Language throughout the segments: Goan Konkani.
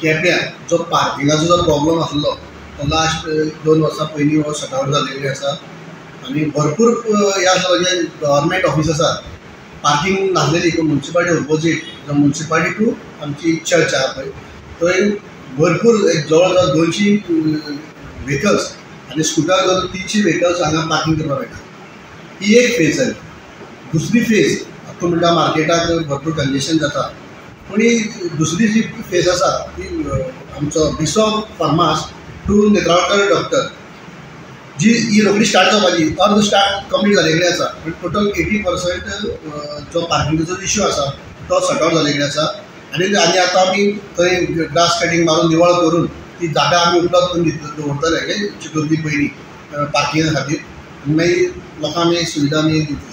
केप्यां जो पार्किंगाचो जो प्रॉब्लम आसलो तो लास्ट 2 वर्सां पयलीं हो सॉर्ट आवट जाल्ले आसा आनी भरपूर हे आसा जे गव्हर्मेंट ऑफिस आसा पार्किंग नासलेली पूण मुन्सिपालिटी ओपोजीट जो मुन्सिपालिटी टू आमची चर्च आहा पळय थंय भरपूर एक जवळ जवळ 200 व्हेकल्स आनी स्कुटर धरून 300 व्हेकल्स हांगा पार्किंग करपाक मेळटा. ही एक फेज जाली. दुसरी फेज तूं म्हणटा मार्केटाक भरपूर कंजेशन जाता पूण ही दुसरी जी फेज आसा ती आमचो बिसो फार्मास टू नेत्रावळकर डॉक्टर जी ही रोखडी स्टार्ट जावपाची अर्द स्टार्ट कंप्लीट जाल्ले कडेन आसा पूण टोटल 80% जो पार्किंगाचो इश्यू आसा तो सॉर्ट आवट जाल्ले कडेन आसा आनी आनी आतां आमी थंय ग्रास कटींग मारून निवळ करून ती जागा आमी उपलब्ध करून दवरतले चतुर्थी पयलीं पार्किंगा खातीर मागीर लोकांक आमी सुविधा आमी दितले.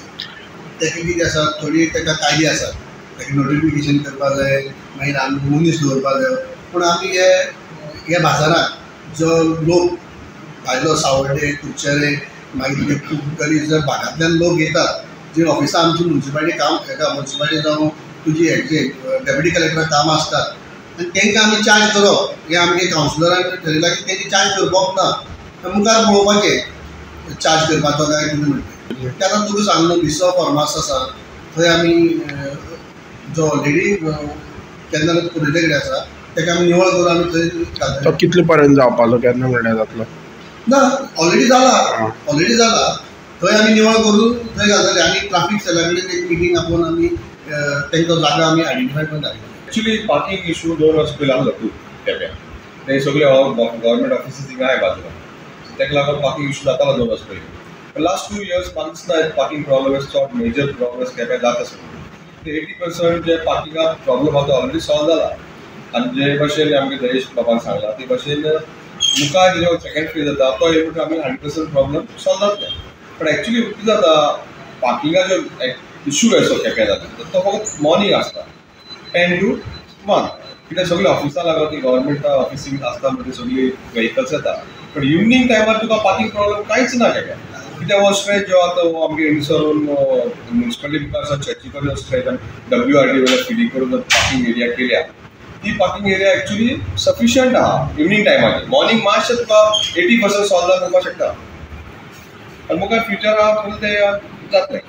तेका कितें आसा थोडी तेका कायदे आसात तेका नोटिफिकेशन करपाक जाय मागीर आमी मनीस दवरपाक जाय पूण आमी हे हे बाजाराक जो लोक भायलो सावड्डे कुडचडे मागीर तुजे जर भागांतल्यान लोक येतात जी ऑफिसां आमची मुन्सिपालिटी काम हेका मुन्सिपालिटी जावं तुजी हेजे डेप्युटी कलेक्टर कामां आसतात आनी तांकां आमी चार्ज करप हें आमगे कावन्सिलरान ठरयलां की तेजी चार्ज करपाक ना मुखार पळोवपाचें चार्ज करपाचो काय कितें म्हणटा ते. आतां तुका सांगलो बिसो फार्मास आसा थंय आमी जो ऑलरेडी केन्ना पुरयल्ले कडेन आसा तेका आमी निवळ करून आमी थंय घालतले. तो कितले पर्यंत जावपाचो केन्ना म्हणल्यार जातलो? ना ऑलरेडी जाला, ऑलरेडी जाला. थंय आमी निवळ करून थंय घालतले आनी ट्राफीक सेला कडेन एक मिटींग आपोवन आमी तांकां जागा आमी आयडेंटिफाय करून धाडटले. एक्चुअली पार्किंग इशू 2 वर्सां पयलीं आसलो खूब केप्यां ते सगळे गव्हर्मेंट ऑफिसीस थिंगा आहाय बाजूला तेका लागून पार्किंग इशू जातालो 2 वर्सां पयलीं. लास्ट 2 इयर्स म्हाका दिसना पार्किंग प्रॉब्लम चड मेजर प्रॉब्लम केप्यां जाता आसा. 80% जे पार्किंगा प्रॉब्लम आसा तो ऑलरेडी सॉल्व जाला आनी जे भशेन आमगे जयेश बाबान सांगला ते भशेन मुखार जो सेकेंड फेज जाता तो येवन आमी 100% प्रॉब्लम सॉल्व जातले. पण एक्चुअली कितें जाता पार्किंगाचो इशू असो केप्यां जाता तो फकत मॉर्निंग आसता 10 to 1 कित्याक सगळे ऑफिसां लागून ती गव्हर्मेंट ऑफिसींग आसता म्हणजे सगळी व्हेकल्स येता पण इवनींग टायमार तुका पार्किंग प्रॉब्लम कांयच ना केप्यां. कित्याक हो स्ट्रेच जो आतां हो आमगे हिंगसरून मुन्सिपालिटी मुखार आसा चर्ची कडेन स्ट्रेच WRD वयल्यान फिलिंग करून पार्किंग एरिया केल्या ती पार्किंग एरिया एक्चुअली सफिशियंट आहा इवनींग टायमाचेर. मॉर्निंग मातशें तुका 80% सॉल्व जावन म्हणपाक शकता आनी मुखार फ्युचर आहा ते जातलें.